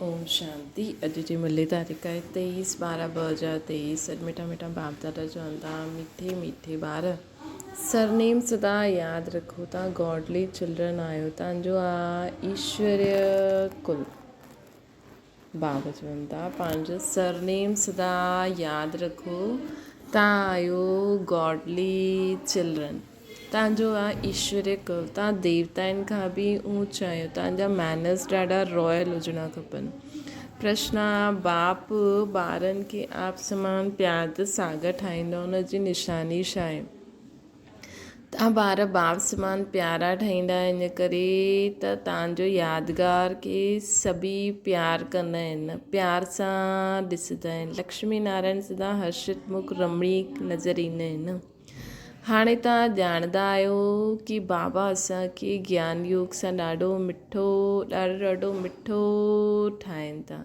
اوم شانتي اڄ جي ملي تاريخ آهي 23 12 2023 اڄ مٺا مٺا باپ دادا چون ٿا مٺي مٺي ٻار سرنيم سدا ياد رکو تان گاڊلي چلڊرن آهيو تان جو آ ايشوريه ڪل باب چون ٿا پنهنجو سرنيم سدا ياد رکو تان آهيو گاڊلي چلڊرن تان جو آ ايشوريه ڪل تان ديوتائن کان به اونچ آهيو تان جا مينرز ڏاڍا رائل هجڻا کپن پرشن آ باپ ٻارن کي آپ سمان پيار جو ساگر ٺاهيندو ان جي نشاني ڇا آهي تان ٻار باپ سمان پيارا ٺهيندا ان ڪري ته تان جو يادگار کي سڀئي پيار ڪندا آهن پيار سان ڏسندا آهن لڪشمي نارائڻ سدا هرشت مک رمڻيڪ نظر ايندا آهن هاڻي توهان ڄاڻندا آهيو ڪي بابا اسان کي گيان يوگ سان ڏاڍو مٺو ڏاڍو ڏاڍو مٺو ٺاهين ٿا.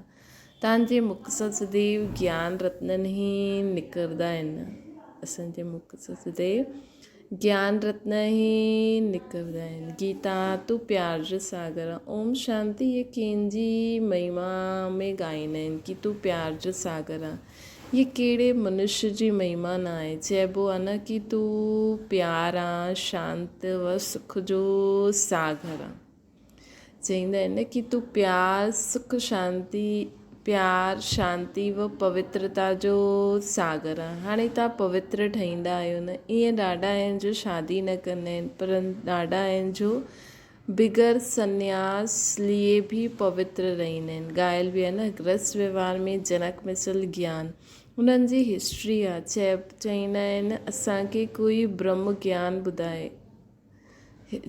توهان جي مک سان سديو گيان رتنن ئي نڪرندا آهن. اسان جي مک سان سديو گيان رتن ئي نڪرندا آهن. گيتا تون پيار جو ساگر آن. اوم شانتي هي ڪنهن جي مهما ۾ ڳائيندا آهن ڪي تون پيار جو ساگر آن. هيء ڪهڙي منش جي مهما نه آهي. چئبو آ نه ڪي تون پيار آن، شانت و سک جو ساگر آن. چئيندا آهن نه ڪي تون پيار، سک، شانتي، پيار، شانتي و پوترتا جو ساگر آن. هاڻي توهان پوتر ٺهيندا آهيو نه. ائين ڏاڍا آهن جو شادي نه ڪندا آهن پر ڏاڍا آهن جو بغير سنياس ليئي ڀي پوتر رهيندا آهن. ڳايل به آهي نه گرهست وهنوار ۾ جنڪ مثل گيان انهن جي هسٽري آ. چئيندا آهن اسان کي ڪوئي برهم گيان ٻڌائي.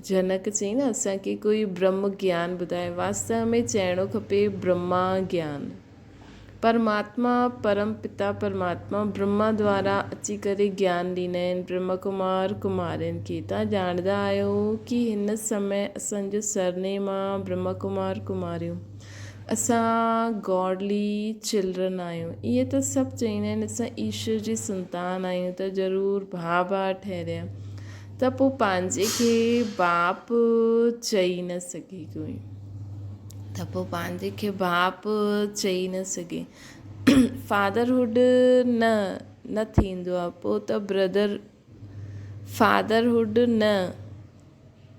جنڪ چئي نه اسان کي ڪوئي برهم گيان ٻڌائي. واستو ۾ چئڻو کپي برهما گيان. پرماتما پرم پتا پرماتما برهما دوارا اچي ڪري گيان ڏيندا آهن برهما ڪمار ڪمارين کي تان ڄاڻندا آهيو ڪي هن سمي اسان جو سرنيم آ برهما ڪمار ڪماريون اسان گاڊلي چلڊرن آهيون ائين ته سڀ چئيندا آهن اسان ايشور جي سنتان آهيون ته ضرور ڀاء ڀاء ٺهريا ته پوء پنهنجي کي باپ چئي نه سگهي ڪوئي ته پوء پنهنجي کي باپ چئي نه سگهي. فادرهوڊ نه نه ٿيندو آهي پوء ته بردر فادرهوڊ نه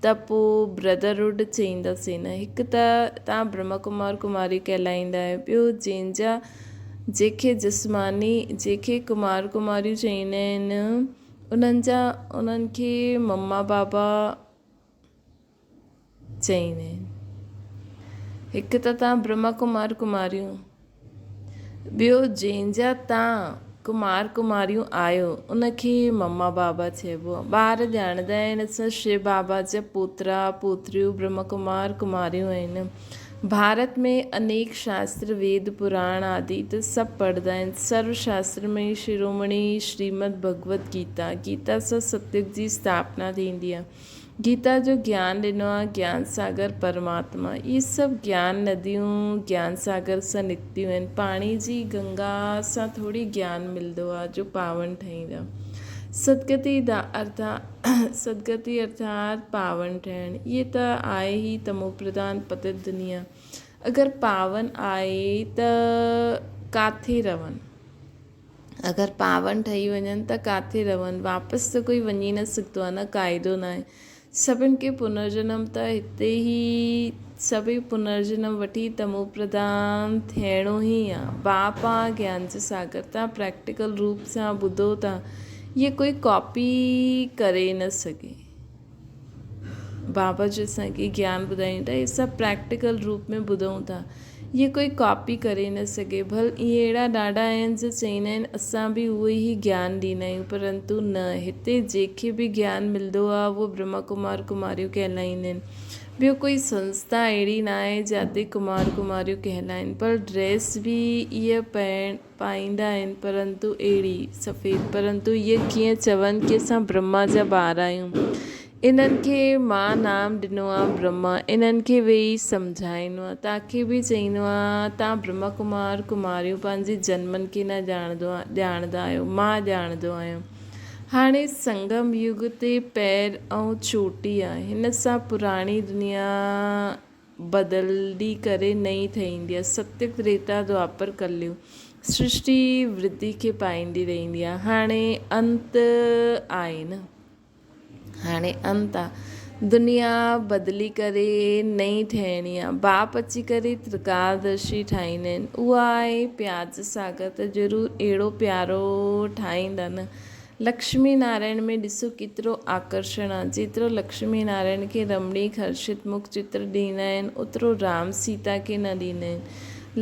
ته پوء بردرهوڊ چئينداسين نه هڪ ته توهان برهما ڪمار ڪماري ڪهلائيندا آهيو ٻيو جنهن جا جنهن کي جسماني جنهن کي ڪمار ڪماريون چئيندا آهن انهن جا انهن کي مما بابا چئيندا آهن. هڪ ته تان برهما ڪمار ڪماريون، ٻيو جنهن جا تان ڪمار ڪماريون آهيو، ان کي مما بابا چئبو آهي. ٻار ڄاڻندا آهن اسان شو بابا جا پوترا پوتريون برهما ڪمار ڪماريون آهن. ڀارت ۾ انيڪ شاستر ويد پراڻ آدي ته سڀ پڙهندا آهن. سرو شاستر ۾ شرومڻي شريمد ڀڳوت گيتا، گيتا سان ستيگ جي اسٿاپنا ٿيندي آهي. گيتا جو گيان ڏنو آ گيان ساگر پرماتما. اهي سڀ گيان نديون گيان ساگر سان نڪتيون آهن. پاڻي جي گنگا سان ٿوري گيان ملندو آ جو پاون ٺهيندا. سدگتي دا ارٿا سدگتي ارٿات پاون ٺهڻ. اهي ته آهي ئي تمو پرڌان پتت دنيا. اگر پاون آهي ته ڪاٿي رهن. اگر پاون ٺهي وڃن ته ڪاٿي رهن؟ واپس ته ڪوئي وڃي نه سگهندو آهي نه قاعدو ناهي. سڀن کي پنرجنم ته هتي ئي سڀئي پنرجنم وٺي تمو پرڌان ٿيڻو ئي آ. باپ آ گيان جو ساگر تان پريڪٽيڪل روپ سان ٻڌو ٿا هيء ڪوئي ڪاپي ڪري نه سگهي. بابا جو اسان کي گيان ٻڌايون ٿا اهي سڀ پريڪٽيڪل روپ ۾ ٻڌون ٿا اهي ڪوئي ڪاپي ڪري نه سگهي ڀل اهي اهڙا ڏاڍا آهن جو چئيندا آهن اسان به اهو ئي گيان ڏيندا آهيون پرنتو نه هتي جنهن کي به گيان ملندو آهي اهو برهما ڪمار ڪماريون ڪهلائيندا آهن ٻيو ڪوئي سنسٿا اهڙي نه آهي جاتي ڪمار ڪماريون ڪهلائين پر ڊريس به اهي پائڻ پائيندا آهن پرنتو اهڙي سفيد پرنتو اهي ڪيئن چون ڪي اسان برهما جا ٻار آهيون انهن کي مان نام ڏنو آ برهما انهن کي ويهي سمجهائيندو آ تان کي به چئيندو آ تان برهما ڪمار ڪماريون پنهنجي جنمن کي نه ڄاڻندو ڄاڻندا آهيو مان ڄاڻندو آهيان هاڻي سنگم يگ تي پير ۽ چوٽي آ هن سان پراڻي دنيا. بدلي ڪري نئين ٺهيندي آهي. ستيگ، تريتا، دوآپر، ڪليگ سرشٽي ورڌي کي پائيندي رهندي آهي. هاڻي انت آهي نه. هاڻي انت آ. دنيا بدلي ڪري نئين ٺهڻي آ. باپ اچي ڪري ترڪاردرشي ٺاهيندا آهن. اها آهي پياز ساگر ته ضرور اهڙو پيارو ٺاهيندا نه. لڪشمي نارائڻ ۾ ڏسو ڪيترو آڪرشڻ آ. جيترو لڪشمي نارائڻ کي رمڻيڪ هرشت مک چتر ڏيندا آهن اوترو رام سيتا کي نه ڏيندا آهن.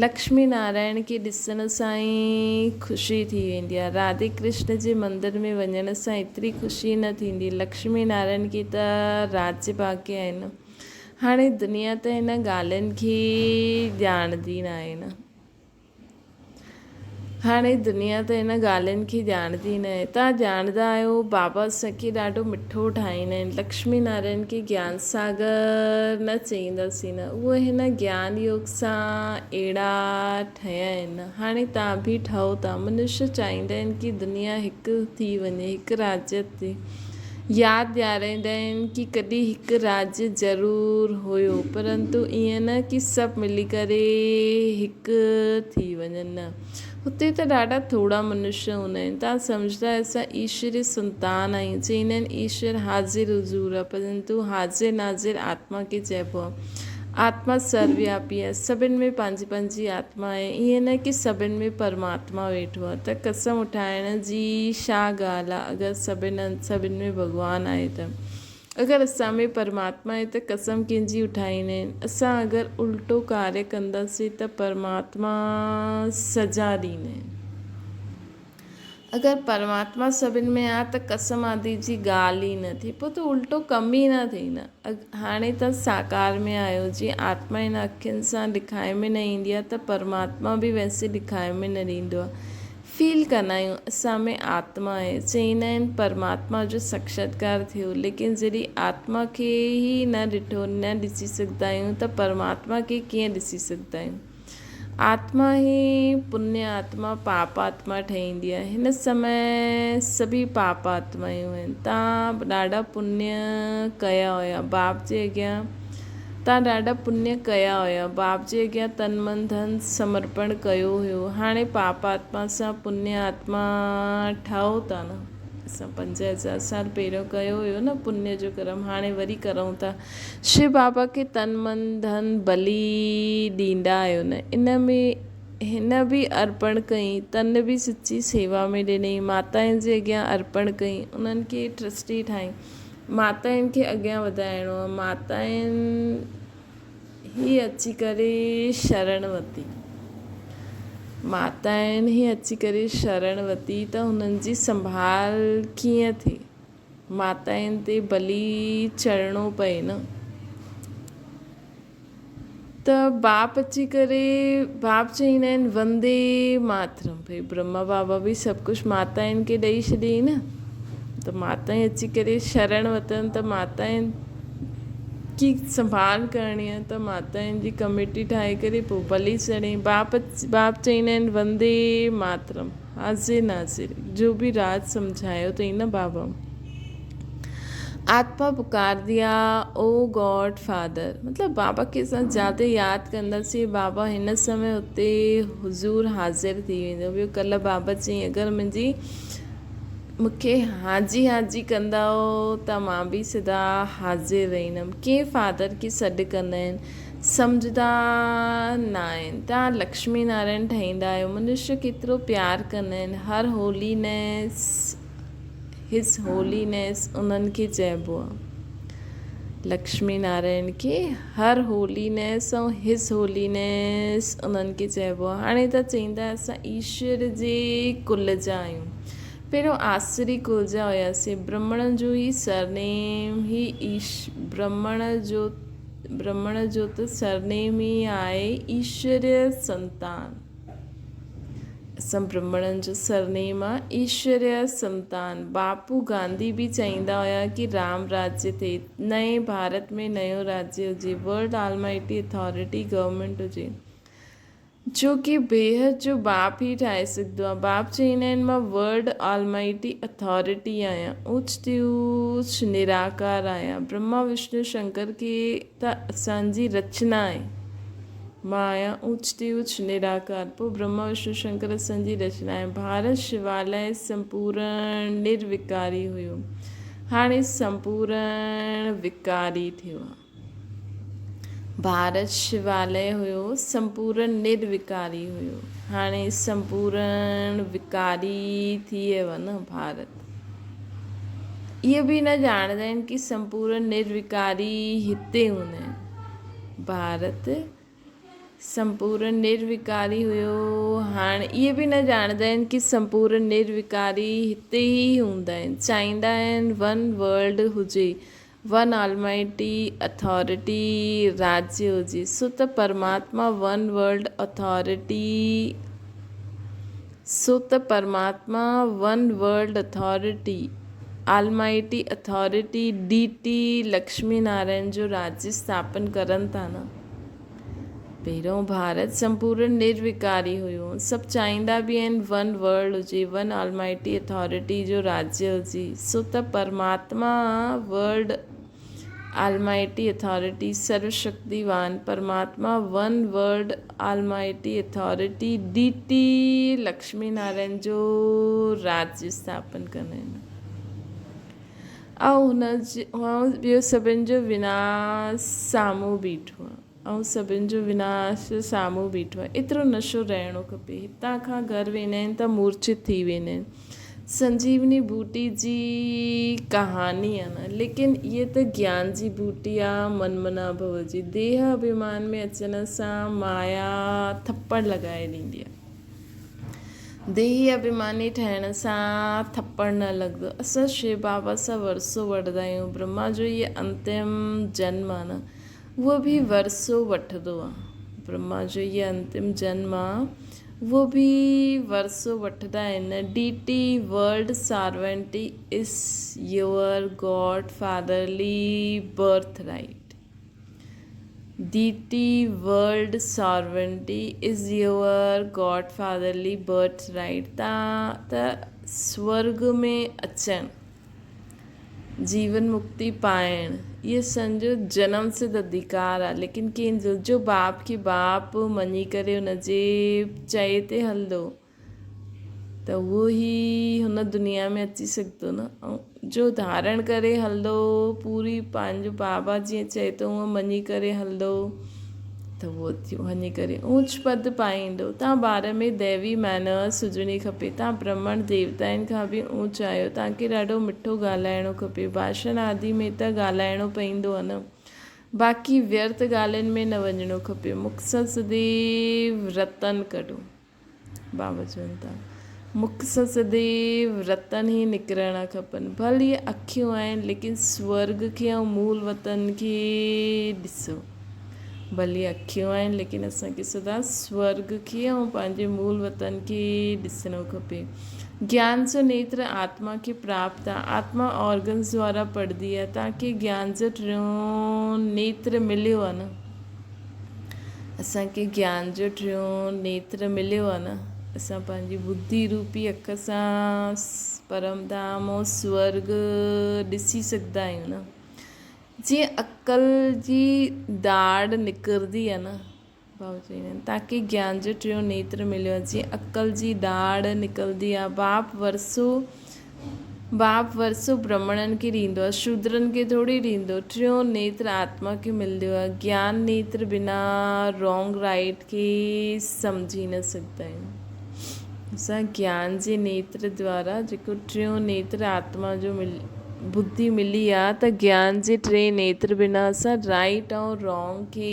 لڪشمي نارائڻ کي ڏسڻ سان ئي خوشي ٿي ويندي آهي. راڌي ڪرشن جي مندر ۾ وڃڻ سان ايتري خوشي نه ٿيندي. لڪشمي نارائڻ کي ته راڄ ڀاڳي آهي نه. هاڻي دنيا ته هن ڳالهين کي ڄاڻندي ناهي نه. هاڻي دنيا ته هن ڳالهين کي ڄاڻندي ناهي. توهان ڄاڻندا آهيو بابا اسان کي ڏاڍو مٺو ٺاهيندا آهن. لڪشمي نارائڻ کي گيان ساگر نه چئينداسين نه. اهي هن گيان يوگ سان اهڙا ٺهيا آهن نه. هاڻي توهان به ٺهو ٿا. منشيه چاهيندا آهن ڪي دنيا هڪ ٿي وڃي، هڪ راجيه ٿئي. ياد ڏيارائيندا آهن ڪي ڪڏهن هڪ راجيه ضرور هيو پرنتو ائين نه ڪي سڀ ملي ڪري هڪ ٿي وڃن نه هتي ته ڏاڍا ٿورا منشيه هوندا آهن توهان سمجهندا آهيو اسان ايشوري سنتان آهيون چئيندا آهن ايشور حاضر حضور آهي پرنتو حاضر ناظر آتما کي چئبو آهي آتما سروياپي آهي سڀن ۾ پنهنجي پنهنجي آتما آهي ائين نه ڪي سڀن ۾ پرماتما ويٺو آهي ته قسم اٺائڻ جي ڇا ڳالهه آهي اگر سڀن هنڌ سڀن ۾ ڀڳوان آهي ته اگر اسان ۾ پرماتما آهي ته قسم ڪنهن جي اٺائيندا آهن اسان اگر الٽو ڪاريه ڪنداسين ته پرماتما سزا ڏيندا آهن. اگر پرماتما سڀن ۾ آ ته قسم آدي جي ڳالهه ئي نه ٿئي پوء ته الٽو ڪم ئي نه ٿئي نه. هاڻي ته ساڪار ۾ آيو جيئن آتما هن اکين سان ڏکائي ۾ نه ايندي آ ته پرماتما به ويسي ڏکائي ۾ نه ڏيندو آ. فيل ڪندا آهيون اسان ۾ آتما آهي. چئيندا آهن پرماتما جو ساڪشاتڪار ٿيو ليڪن جڏهن آتما کي ئي نه ڏٺو نه ڏسي سگهندا آهيون ته پرماتما کي ڪيئن ڏسي سگهندا آهيون. آتما ئي پڃ آتما پاپ آتما ٺهيندي آهي. هن سمي سڀئي پاپ آتمايون آهن. تان ڏاڍا پڃ ڪيا هيا باپ جي اڳيان تان ڏاڍا پڃ ڪيا هيا باپ جي اڳيان تن من ڌن سمرپڻ ڪيو هيو هاڻي پاپ آتما سان پڃ آتما ٺهو ٿا نه. اسان 5000 سال پهريون ڪيو هيو نه پڃ جو ڪرم هاڻي وري ڪرون ٿا. شو بابا کي تن من ڌن بلي ڏيندا آهيو نه ان ۾ هن به ارپڻ ڪئي تن به سچي سيوا ۾ ڏنئي ماتائن جي اڳيان ارپڻ ڪئي انهن کي ٽرسٽي ٺاهي ماتائن کي اڳيان وڌائڻو آهي ماتائن هي اچي ڪري شرڻ ورتي ماتائن هي اچي ڪري شرڻ ورتي ته هنن جي سنڀال ڪيئن ٿئي ماتائن تي بلي چڙهڻو پئي نه ته باپ اچي ڪري باپ چئيندا آهن وندي ماترم ڀئي برهما بابا به سڀ ڪجهه ماتائن کي ڏئي ڇڏيائين نه ته ماتائين اچي ڪري شرڻ وتن ته ماتائن جي سنڀال ڪرڻي آهي ته ماتائن جي ڪميٽي ٺاهي ڪري پوء بلي چڙهي باپ باپ چئيندا آهن وندي ماترم حاضر ناظر جو به راز سمجهايو اٿئي نه بابا. آتما پڪاردي آ او گاڊ فادر مطلب بابا کي اسان جاتي ياد ڪنداسين بابا هن سمي اتي حضور حاضر ٿي ويندو ٻيو ڪلهه بابا چيائين اگر منهنجي مونکي حاجي حاجي ڪندؤ ته مان به سدا حاضر رهندم ڪنهن فادر کي سڏ ڪندا آهن سمجهندا ناهن توهان لڪشمي نارائڻ ٺهيندا آهيو منشيه ڪيترو پيار ڪندا آهن هر هولينيس his holiness انهن کي چئبو آهي لڪشمي نارائڻ کي هر هولينيس ۽ his holiness انهن کي چئبو آهي هاڻي ته چئيندا اسان ايشور جي ڪل جا آهيون پهريون آسري ڪل جا هياسين برهمڻ جو هي سرنيم هي ايش برهمڻ جو برهمڻ جو ته سرنيم ئي آهي ايشوريه سنتان. اسان برهمڻن جو سرنيم آ ايشوريه سنتان. باپو گانڌي به چئيندا هيا ڪي رام راجيه ٿئي، نئين ڀارت ۾ نيو راجيه هجي، ورلڊ آلمائٽي اٿارٽي گورنمينٽ هجي. جو ڪي بيحد جو باپ ئي ٺاهي سگهندو آهي. باپ چئيندا آهن مان ورلڊ آلمائٽي اٿارٽي آهيان، اوچ تي اوچ نراڪار آهيان. برهما وشنو شنڪر کي ته اسان جي رچنا آهي. مان آهيان اوچ تي اوچ نراڪار. پوء برهما وشنو شنڪر اسان جي رچنا آهي. ڀارت شوالئه سمپورڻ نروڪاري هيو. هاڻي سمپورڻ وڪاري ٿيو آهي. ڀارت شوالئه هيو، سمپورڻ نروڪاري هيو. هاڻي سمپورڻ وڪاري ٿي ويو آهي نه ڀارت. اهي به نه ڄاڻندا آهن ڪي سمپورڻ نروڪاري هتي هوندا آهن. ڀارت سمپورڻ نروڪاري هيو، هاڻ اهي به نه ڄاڻندا آهن ڪي سمپورڻ نروڪاري هتي ئي هوندا آهن. چاهيندا آهن ون ورلڊ هجي، ون آلمائٽي اٿارٽي راجيه هجي، سو ته پرماتما ون ورلڊ اٿارٽي سو ته پرماتما one world authority almighty authority deity Lakshmi Narayan جو راجيه اسٿاپن ڪرن ٿا نه. پهريون ڀارت سمپورن نروڪاري هيو. سڀ چاهيندا به آهن ون ورلڊ هجي، ون آلمائٽي اٿارٽي جو راجيه هجي. سو ته پرماتما ورلڊ آلمائٽي اٿارٽي سرو شڪتيوان پرماتما one world almighty authority deity Lakshmi Narayan جو راجيه اسٿاپن ڪندا آهن. ۽ هن ٻيو سڀن جو وناس سامهون بيٺو آهي. ۽ سڀن جو وناس سامهون بيٺو آهي. ايترو نشو رهڻو کپي. هتان کان گهر ويندا آهن ته مورڇت ٿي ويندا آهن. سنجيوني ٻوٽي جي ڪهاڻي آهي نه. ليڪن اهي ته گيان جي ٻوٽي آهي من منا ڀو جي. ديهه اڀيمان ۾ اچڻ سان مايا ٿپڙ لڳائي ڏيندي آهي. ديهي اڀيماني ٺهڻ سان ٿپڙ نه لڳندو. اسان شو بابا سان ورثو وٺندا آهيون. برهما جو هيء انتم جنم آهي نه، اهو به ورثو وٺندو آهي. برهما جو هيء انتم جنم آهي، اهو به ورثو وٺندا آهن. Deity world sovereignty is your god fatherly birth right. Deity world sovereignty is your god fatherly birth right تان ته سورڳ ۾ اچڻ، جيون مڪتي پائڻ اهي سنجو جنم سڌ اڌيڪار آ ليڪن ڪنهن جو جو باپ کي باپ مڃي ڪري ان جي چئي تي هلندو ته اهو ئي هن دنيا ۾ اچي سگهندو نه ۽ جو ڌارڻ ڪري هلندو پوري پنهنجو بابا جيئن چئي ٿو اونئن مڃي ڪري هلندو ته اهو وڃي ڪري اوچ پد پائيندو. تان باري ۾ ديوي مينرس هجڻي کپي. تان برهمڻ ديوتائن کان به اوچ آهيو. تان کي ڏاڍو مٺو ڳالهائڻو کپي. ڀاشڻ آدي ۾ ته ڳالهائڻو پئيندو آهي نه. باقي ويرٿ ڳالهين ۾ نه وڃڻو کپي. مک سان سديو رتن ڪڍو. بابا چون ٿا، مک سان سديو رتن ئي نڪرڻا کپن. ڀل اهي اکيون آهن، ليڪن سورڳ کي ۽ مول وطن کي ڏسو. ڀل اهي اکيون آهن، ليڪن اسان کي سدا سورڳ کي ۽ پنهنجي مول وطن کي ڏسڻو کپي. گيان جو نيتر آتما کي پراپت آهي. آتما آرگنز دوارا پڙهندي آهي. توهان کي گيان جو ٽيون نيتر مليو آهي نه؟ اسان کي گيان جو ٽيون نيتر مليو آهي نه، اسان پنهنجي ٻڌي روپي اک سان پرم ڌام ۽ سورڳ ڏسي سگهندا آهيون نه. جيئن عقل جي ڊاڙ نڪرندي آهي نه، بابا چوندا آهن توهان کي گيان جو ٽيون نيتر مليو آهي، جيئن عقل جي ڊاڙ نڪرندي آهي، باپ ورثو باپ ورثو برهمڻن کي ڏيندو آهي، شودرن کي ٿوري ڏيندو. ٽيون نيتر آتما کي ملندو آهي. گيان نيتر بنا رانگ رائيٽ کي سمجهي نه سگهندا آهيون. اسان گيان جي نيتر دوارا جيڪو ٽيون نيتر آتما جو ٻڌي ملي آهي ته گيان جي ٽئين نيتر بنا اسان رائيٽ ۽ رانگ کي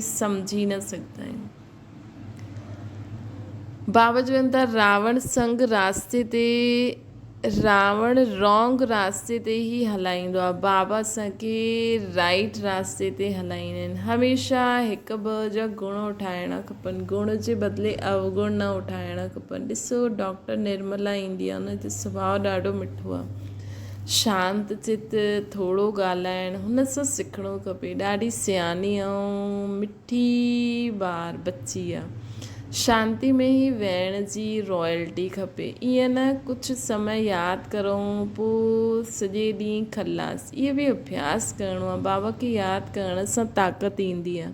سمجهي نه سگهندا آهيون. بابا چون ٿا راوڻ سنگ راستي تي راوڻ رانگ راستي تي ئي هلائيندو آهي بابا اسان کي رائيٽ راستي تي هلائيندا آهن هميشه هڪ ٻه جا گڻ اٺائڻا کپن گڻ جي بدلي اوگڻ نه اٺائڻا کپن ڏسو ڊاڪٽر نرملا ايندي آهي ان جو سڀاء ڏاڍو مٺو آهي. شانت چت، ٿورو ڳالهائڻ، هن سان سکڻو کپي. ڏاڍي سياڻي ۽ مٺي ٻار ٻچي آ. شانتي ۾ ئي ويهڻ جي رائلٽي کپي. ائين نه ڪجهه سمي ياد ڪرون پوء سڄي ڏينهن خلاص. اهي به اڀياس ڪرڻو آ. بابا کي ياد ڪرڻ سان طاقت ايندي آ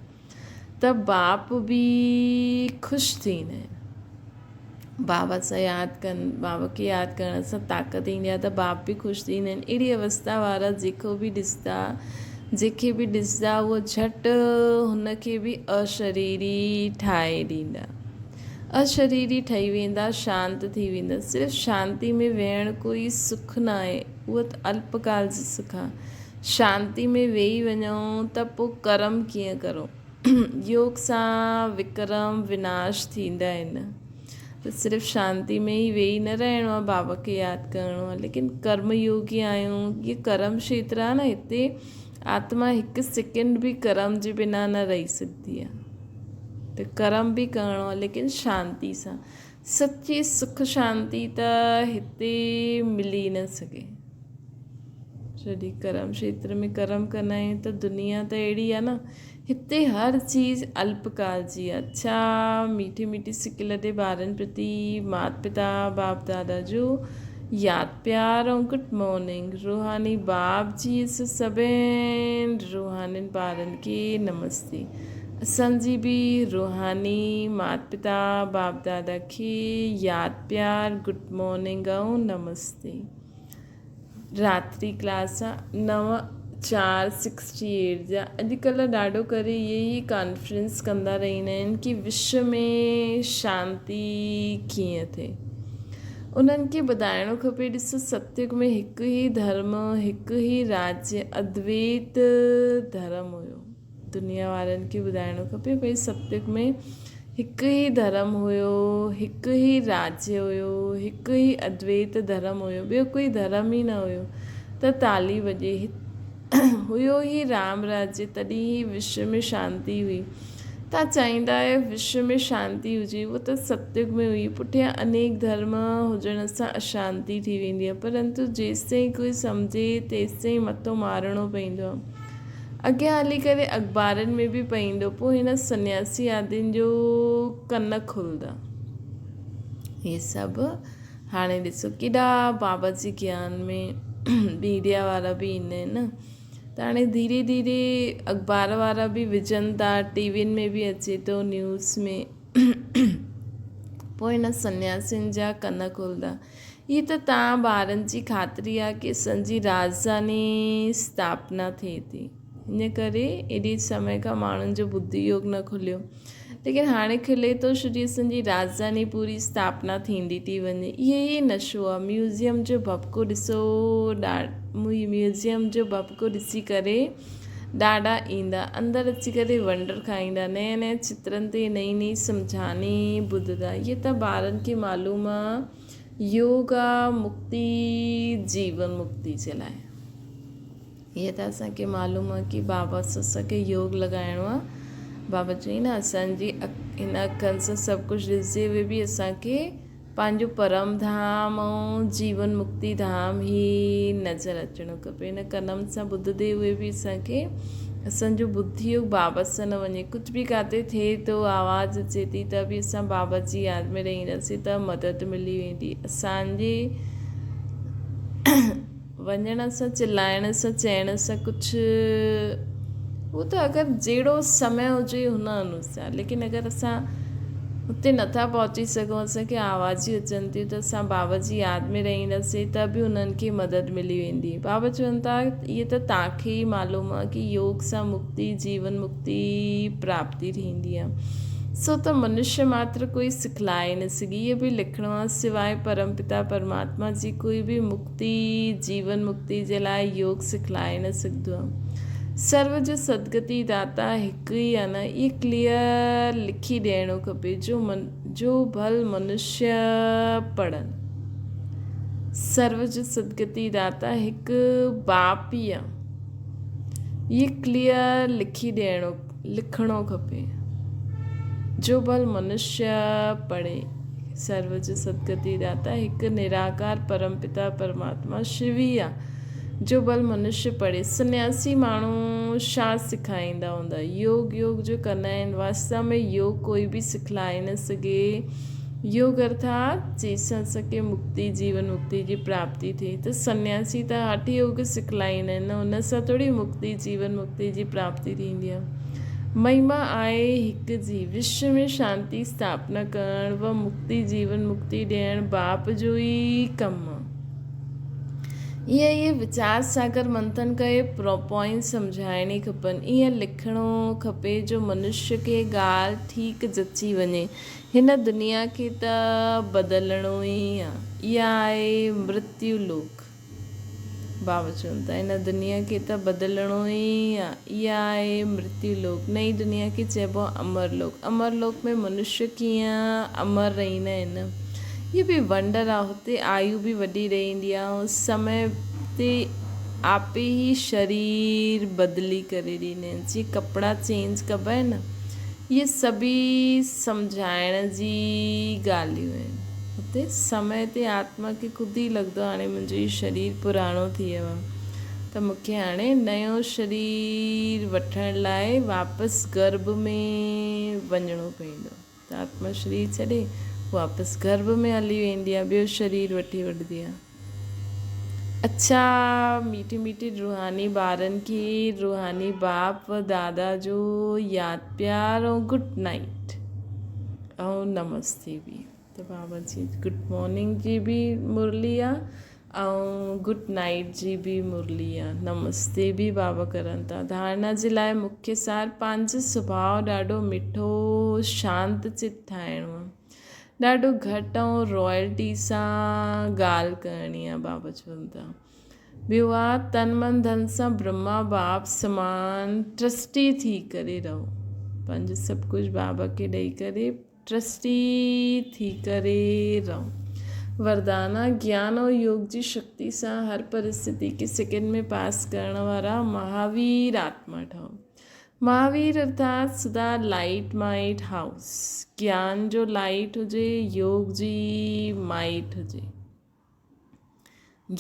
ته باپ به خوش ٿيندا آهن. بابا سان ياد ڪن بابا کي ياد ڪرڻ سان طاقت ايندي آهي ته باپ به خوش ٿيندا آهن اهڙي اوستا وارا جيڪو به ڏسندا جيکي به ڏسندا اهو جهٽ هن کي به اشريري ٺاهي ڏيندا اشريري ٺهي ويندا شانت ٿي ويندا صرف شانتي ۾ ويهڻ ڪوئي سک نه آهي اهو ته الپڪال جو سک آهي شانتي ۾ ويهي وڃون ته پوء ڪرم ڪيئن ڪرون يوگ سان وڪرم وناش ٿيندا آهن ته صرف شانتي ۾ ئي ويهي نه رهڻو آهي بابا کي ياد ڪرڻو آهي ليڪن ڪرم يوگي آهيون هي ڪرم کيتر آهي نه هتي آتما هڪ سيڪنڊ به ڪرم جي بنا نه رهي سگهندي آهي ته ڪرم به ڪرڻو آهي ليڪن شانتي سان سچي سک شانتي ته هتي ملي نه سگهي جڏهن ڪرم کيتر ۾ ڪرم ڪندا آهيون ته دنيا ته اهڙي آهي نه هتي هر چيز الپڪال جي آهي اڇا ميٺي ميٺي سڪ لڏي ٻارن پرتي مات پتا باپ دادا جو ياد پيار ۽ گڊ مارننگ روحاني باپ جي سڀين روحانين ٻارن کي نمستي اسان جي به روحاني مات پتا باپ دادا کي ياد پيار گڊ مارننگ ۽ نمستي راتري ڪلاس نو چار سڪسٽي ايٽ جا اڄڪلهه ڏاڍو ڪري اهي ئي ڪانفرنس ڪندا رهندا آهن ڪي وشو ۾ شانتي ڪيئن ٿئي انهن کي ٻڌائڻو کپي ڏسو ستيگ ۾ هڪ ئي ڌرم هڪ ئي راجيه ادويت ڌرم هيو دنيا وارن کي ٻڌائڻو کپي ڀئي ستيگ ۾ هڪ ئي ڌرم هيو، هڪ ئي راجيه هيو، هڪ ئي ادويت ڌرم هيو، ٻيو ڪوئي ڌرم ئي نه هيو ته تالي وڄي. هيو ئي رام راجيه تڏهن ئي وشو ۾ شانتي هئي. تان چاهيندا آهيو وشو ۾ شانتي هجي اهو ته ستيگ ۾ هئي پٺيان انيڪ ڌرم هجڻ سان اشانتي ٿي ويندي آهي پرنتو جيستائين ڪوئي سمجهي تيستائين مٿو مارڻو پوندو آهي. اڳيان هلي ڪري اخبارن ۾ به پئيندو پوء هن سنياسي آدين جو ڪن کلندا. هي سڀ هاڻي ڏسو ڪيڏا بابا جي گيان ۾ ميڊيا وارا به ايندا آهن نه ته هاڻي ڌيري ڌيري اخبار وارا به وجهن ٿا ٽي وين ۾ به اچي ٿو نيوز ۾ پوء هن سنياسين جا ڪن کلندا. هي ته توهان ٻارن جي خاطري آ ڪي اسان جي راڄڌاني اسٿاپنا ٿئي ٿي. ان ڪري ايڏي سمي کان ماڻهن جو ٻڌي يوگ نه کليو. ليڪن هاڻي کلي ٿو ڇو جي اسان جي راڄڌاني پوري اسٿاپنا ٿيندي ٿي وڃي. اهي ئي نشو آ. ميوزيم جو ڀڀڪو ڏسو ميوزيم جو ڀڀڪو ڏسي ڪري ڏاڍا ايندا. اندر اچي ڪري ونڊر کائيندا. نئين نئين چترن تي نئين نئين سمجهاڻي ٻڌندا. اهي ته ٻارن کي معلوم آ. يوگ آ مڪتي جيون مڪتي جي لاء. هيء ته اسان کي معلوم آ ڪي بابا سان اسان کي يوگ لڳائڻو آ. بابا چئي نه اسان جي هن اکن سان سڀ ڪجهه ڏسجي اهي به اسان کي پنهنجو پرم ڌام ۽ جيون مڪتي ڌام ئي نظر اچڻو کپي. هن ڪنن سان ٻڌندي اهي به اسان کي اسان جو ٻڌي يوگ بابا سان نه وڃي. ڪجهه به ڪاٿي ٿئي ٿو آواز اچي ٿي ته به اسان بابا جي ياد ۾ رهنداسين ته مدد ملي ويندي. اسان جي وڃڻ سان چلائڻ سان چئڻ سان ڪجهه هو ته اگر جهڙو سمي هجي هن انوسار ليڪن اگر اسان هتي نٿا پهچي سگهون اسان کي آوازيون اچن ٿيون ته اسان بابا جي ياد ۾ رهنداسين ته به انهن کي مدد ملي ويندي بابا چون ٿا اهي ته توهان کي ئي معلوم آهي ڪي يوگ سان مڪتي جيون مڪتي پراپتي ٿيندي آهي سو ته منشيه ماتر ڪوئي سکلائي نه سگهي اهي به لکڻو آهي سواء پرم پتا پرماتما جي ڪوئي به مڪتي جيون مڪتي جي لاء يوگ سکلائي نه سگهندو آهي. سرو جو سدگتي داتا هڪ ئي آهي نه اهي ڪليئر لکي ڏيڻو کپي جو جو ڀل منشيه پڙهن. سرو جو سدگتي داتا هڪ باپ ئي آهي. اهي ڪليئر لکي ڏيڻو لکڻو کپي جو ڀل منشيه پڙهي. سرو جو سدگتي داتا هڪ نراڪار پرم پتا پرماتما شو ئي آ. جو ڀل منشيه پڙهي. سنياسي ماڻهو ڇا سکائيندا هوندا؟ يوگ يوگ جو ڪندا آهن. واستو ۾ يوگ ڪوئي به سکلائي نه سگهي. يوگ ارٿات جنهن سان اسان کي مڪتي، جيون مڪتي جي پراپتي ٿئي ته سنياسي ته هٺ يوگ سکلائيندا آهن نه ان سان ٿوري مڪتي، جيون مڪتي جي پراپتي ٿيندي آهي. مهما آهي هڪ جي وشو ۾ شانتي اسٿاپنا ڪرڻ و مڪتي، جيون مڪتي ڏيڻ باپ جو ئي ڪم آهي. ايئن اهي ويچار ساگر منٿن ڪري پوائنٽس سمجهائڻي کپن. ايئن لکڻو کپي جو منشيه کي ڳالهه ٺيڪ جچي وڃي. هن دنيا کي ته بدلڻو ئي آ. اها آهي مرتيو لوڪ. بابا چون ٿا هن دنيا کي ته بدلڻو ئي آ. اها آهي مرتيو لوڪ. نئين دنيا کي چئبو آ امر لوڪ. امر لوڪ ۾ منشيه ڪيئن امر رهندا آهن. اهو به ونڊر آ هتي آيو به وڏي رهندي آ ۽ سمي تي آپي ئي شرير بدلي ڪري ڏيندا آهن جيئن ڪپڙا چينج ڪبا آهن نه اهي سڀئي سمجهائڻ جي ڳالهيون آهن هتي سمي تي آتما کي خود ئي لڳندو آ هاڻي منهنجو هي شرير پراڻو ٿي ويو آ ته مون کي هاڻي نيو شرير وٺڻ لاء واپس گرڀ ۾ وڃڻو پوندو. ته آتما شرير ڇڏي واپس گرڀ ۾ هلي ويندي آهي، ٻيو شرير وٺي وٺندي آهي. اڇا ميٺي ميٺي روحاني ٻارن کي روحاني باپ و دادا جو ياد پيار ۽ گڊ نائيٽ ۽ نمستي به. ته بابا جي گڊ مارننگ جي به مرلي آ ۽ گڊ نائيٽ جي به مرلي آ نمستي به بابا ڪرن ٿا ڌارڻا جي لاء مکيه سار پنهنجو سڀاء ڏاڍو مٺو شانت چت ٺاهڻو آ ڏاڍو گهٽ ۽ رائلٽي سان ڳالهه ڪرڻي آ بابا چون ٿا ٻيو آ تن من ڌن سان برهما باپ سمان ٽرسٽي ٿي ڪري رهو پنهنجو سڀ ڪجهه بابا کي ڏئي ڪري ٽرسٽي ٿي ڪري رهو. وردانا، گيان ۽ يوگ جي شڪتي سان هر پرستتي کي سيڪنڊ ۾ پاس ڪرڻ وارا مهاوير آتما ٺهو. مهاوير ارٿات سدا لائيٽ مائيٽ هائوس. گيان جو لائيٽ هجي، يوگ جي مائيٽ هجي.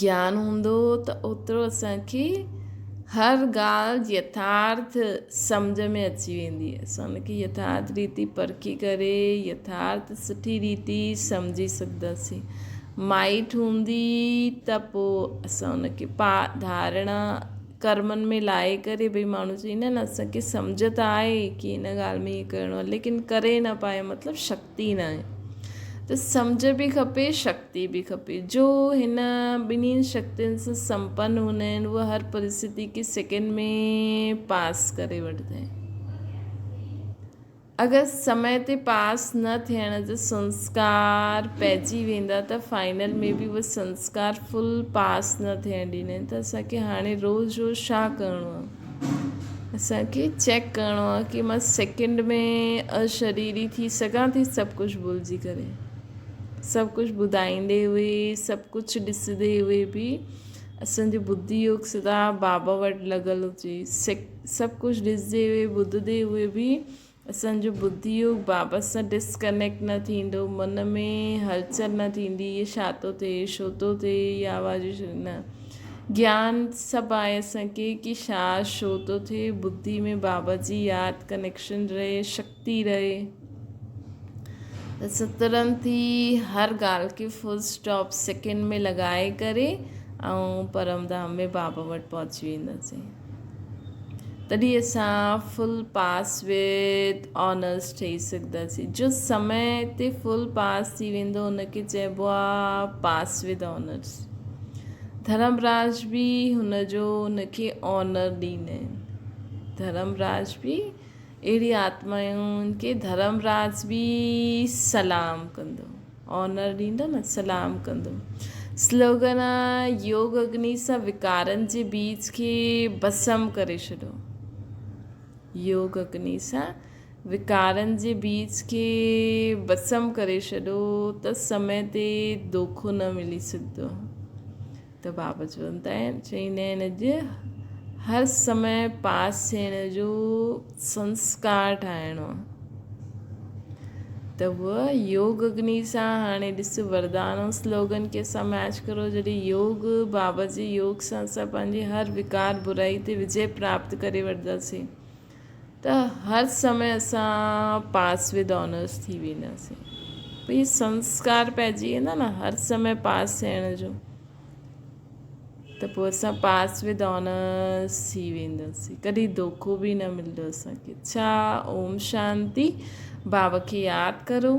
گيان هوندو ته اوترو اسان کي هر ڳالهه يٿارٿ سمجهه ۾ اچي ويندي. اسان ان کي يٿارٿ ريتي پرکي ڪري يٿارٿ سٺي ريتي سمجهي سگهنداسين. مائٽ هوندي ته پوء اسان ان کي پا ڌارڻا ڪرمن ۾ لائي ڪري ڀئي ماڻهو چئيندا آهن اسان کي سمجهه ته آهي ڪي هن ڳالهه ۾ ائين ڪرڻو آهي ليڪن ڪري نه پايو مطلب شڪتي نه آهي. ته سمجهه به کپي شڪتي به کپي. جو هن ٻنهين شڪتين سان سمپن هوندا آهن اهي هر پرستتي کي سيڪنڊ ۾ پاس ڪري وٺندا آهن. اگر سمي تي پاس نه ٿيڻ جا سنسڪار پئجي ويندا ته فائنل ۾ به اهي سنسڪار فل پاس نه ٿيڻ ڏيندا آهن ته اسان کي هاڻي روز روز ڇا ڪرڻو آهي؟ اسان کي چيڪ ڪرڻو آهي ڪي مان سيڪنڊ ۾ اشريري ٿي سگهان ٿي سڀ ڪجهه ڀلجي ڪري سڀ ڪجهه ٻڌائيندي هئي سڀ ڪجهه ڏسندي هئي به اسان جو ٻڌي يوگ سدا بابا وٽ لڳل هجي سڀ ڪجهه ڏسندي هئي ٻڌندي هئي به اسان جو ٻڌي يوگ بابا سان ڊسڪنيڪٽ نه ٿيندو من ۾ هلچل نه ٿيندي هي ڇا ٿو ٿئي ڇو ٿو ٿئي هي آواز نه گيان سڀ آهي اسان کي ڪي ڇا ڇو ٿو ٿئي ٻڌي ۾ بابا جي ياد ڪنيڪشن رهي شڪتي رهي ته ترنت ئي هر ڳالهه کي فل اسٽاپ سيڪنڊ ۾ لڳائي ڪري ۽ پرم ڌام ۾ بابا وٽ پهچي وينداسين تڏهن اسان فل پاس وٿ آنرس ٺهي سگهنداسين. جو سمي تي فل پاس ٿي ويندو ان کي چئبو آ پاس وٿ آنرس. ڌرمراج به هن جو ان کي آنر ڏيندا آهن. ڌرمراج به اهڙي آتمائن کي ڌرمراج به سلام ڪندو. آنر ڏيندو نه سلام ڪندو. سلوگن آ يوگ اگني سان وڪارن جي بيج کي ڀسم ڪري ڇڏو. يوگ اگني سان وڪارن جي بيج کي ڀسم ڪري ڇڏو ته سمي تي دوکو نه ملي سگهندو. ته بابا چون ٿا چئيندا آهن اڄ هر سمي پاس ٿيڻ جو سنسڪار ٺاهڻو آهي. ته هوء يوگ اگني سان هاڻي ڏس وردان ۽ سلوگن کي اسان ميچ ڪرو جڏهن يوگ بابا جي يوگ سان اسان پنهنجي هر وڪار برائي تي وجي پراپت ڪري وٺنداسين ته هر سمي اسان پاس ود آنرس ٿي وينداسين پوء هي سنسڪار پئجي ويندا نه هر سمي پاس ٿيڻ جو ته پوء اسان پاس ود آنرس ٿي وينداسين ڪڏهن دوکو به نه ملندو اسان کي اڇا اوم شانتي بابا کي ياد ڪرو.